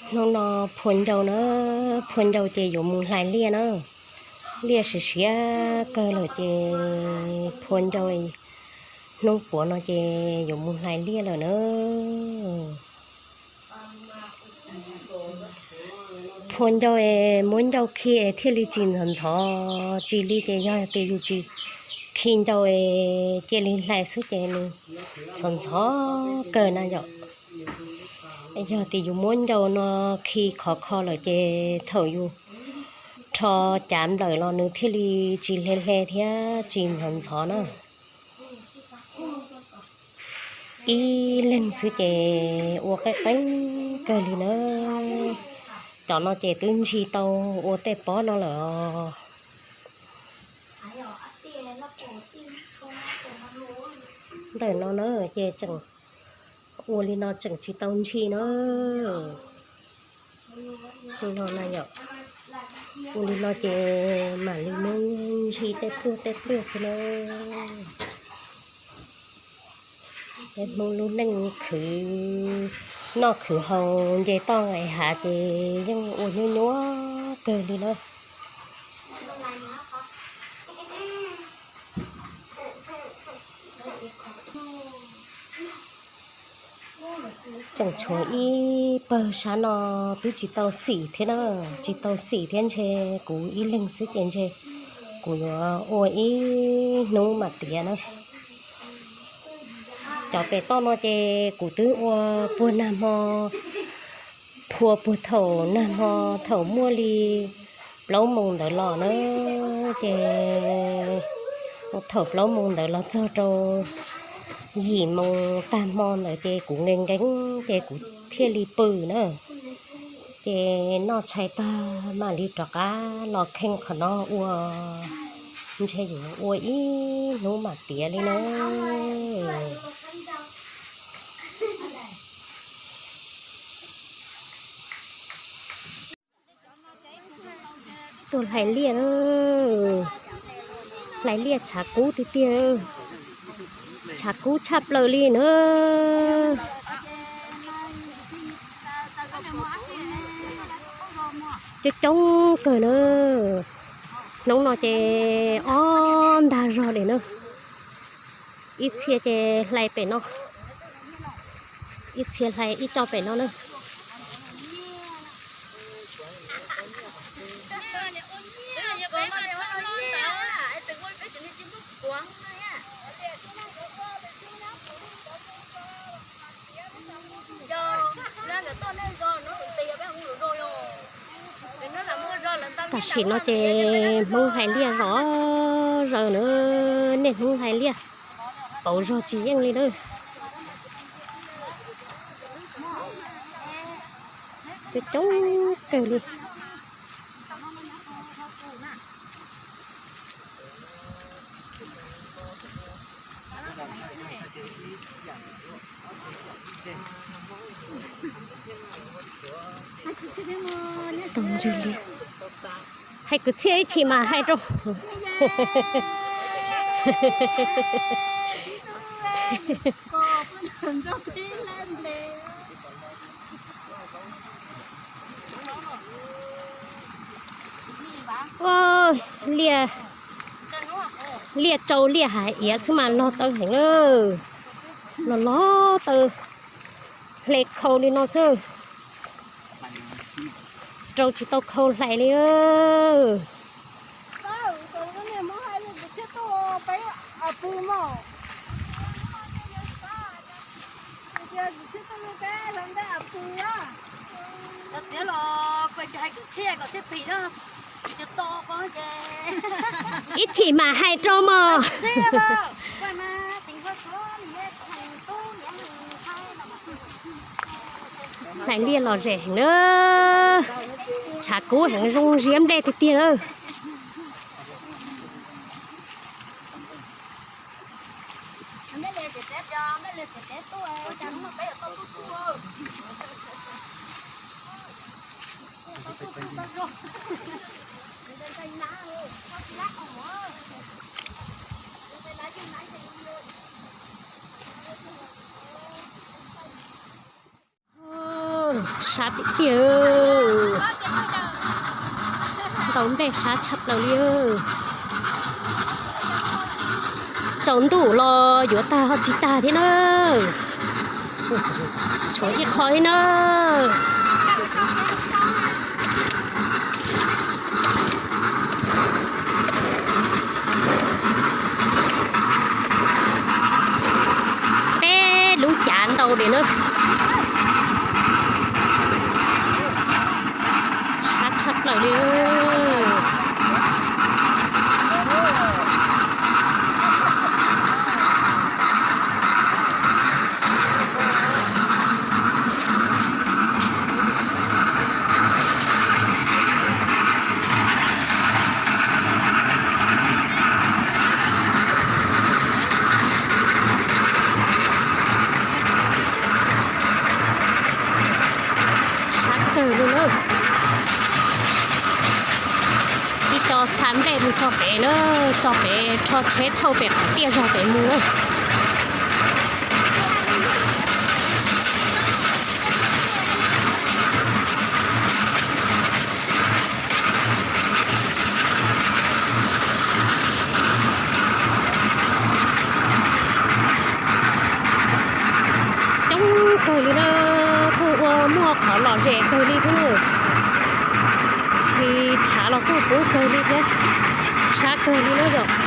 Hnub no phua ncau na, phua ncau ces yuav mus hlais liaj na. Liaj siav siav kawg lawm ces phua ncau, hnub puav no ces yuav mus hlais liaj lawm na. Phua ncau es muab ncau khi es thiaj li tsis ntxhov ntxhov, tsis li ces yog tias yus tsis khi ncau es cia li hlais xwb ces nws ntxhov ntxhov kawg na yom. Yog tias yus muab ncau no khi khov kho lawm ces thaum yus rho cav nplawm los nws thiaj li tsis hle hle thiab tsis ntxhov ntxhov na. Ib leeg xwb ces ua qeeb qeeb kawg li na. Cov no ces twb ntshis tau ua tej pob no lawm os. Ntawm no na ces tseem ua li no tseem tsis tau ntshis na. Ua li no ces mam li muab ntshis tej pluaj tej pluaj xwb na. Peb Hmoob lub neej khwv noj khwv haus nce toj nqes hav ces yeej ua nyuaj nyuaj kawg li na. Tseem tshuav ib pawg sab no twb tsis tau xim thiab na, tsis tau xim thiab ntshe kuv ib leeg xwb ces ntshe kuv yuav ua ib hnub mam tiav na. Cov pem toj no ces kuv twb ua puag nag hmo, phua puag thaum nag hmo thaum muaj li plaub moos ntawd los na, ces thaum plaub moos ntawd los txog rau yim moos tag hmo ntawd ces kuv nkees nkees ces kuv thiaj li pw na. Ces noj tshais tag mam li rov qab los kheej qhov no ua, ntshe yuav ua ib hnub mam tiav li na. Tuaj hlais liaj, hlais liaj tshav kub tiag tiag, tshav kub tshaj plaws li na. Coob coob kawg na. Hnub no ces ob ntag zog li na. Ib txhia ces hlais pem no, ib txhia hlais ib co pem no na. Tam sim no ces Hmoob hlais liaj zom zaws na, niaj Hmoob hlais liaj pauv zog tsis yeej li na. Coob coob kawg li. Tau ntswg li. Hais kwv txhiaj ib chim mas hais rau. Liaj, liaj tsau liaj hav iav xwb mas log taw heev, log log taw, hle khau li no xwb. Rau tsis tau khau hlais li. Ib chim mam hais rau mog. Hlais liaj lom zem heev na, tshav kub heev zoo ziab nplej tiag tiag na. Sab tiag tiag, ntau nplej sab tshaj plaws li. Tsaus ntuj los yuav tag ho tsis tag thiab na. Tshuav ib qho thiab na. Peb lub cav ntau li na. Sab tshaj plaws li. Sab kawg li na. Ib co xa nplej mus tso pem na, tso pem rho tsheb thauj pem qhov tiaj zog pem mus na. Coob kawg li na, kuj ua muaj qhov lom zem kawg li thiab na. Tsis tshav los kuj kub kawg li thiab, sab kawg li na yom.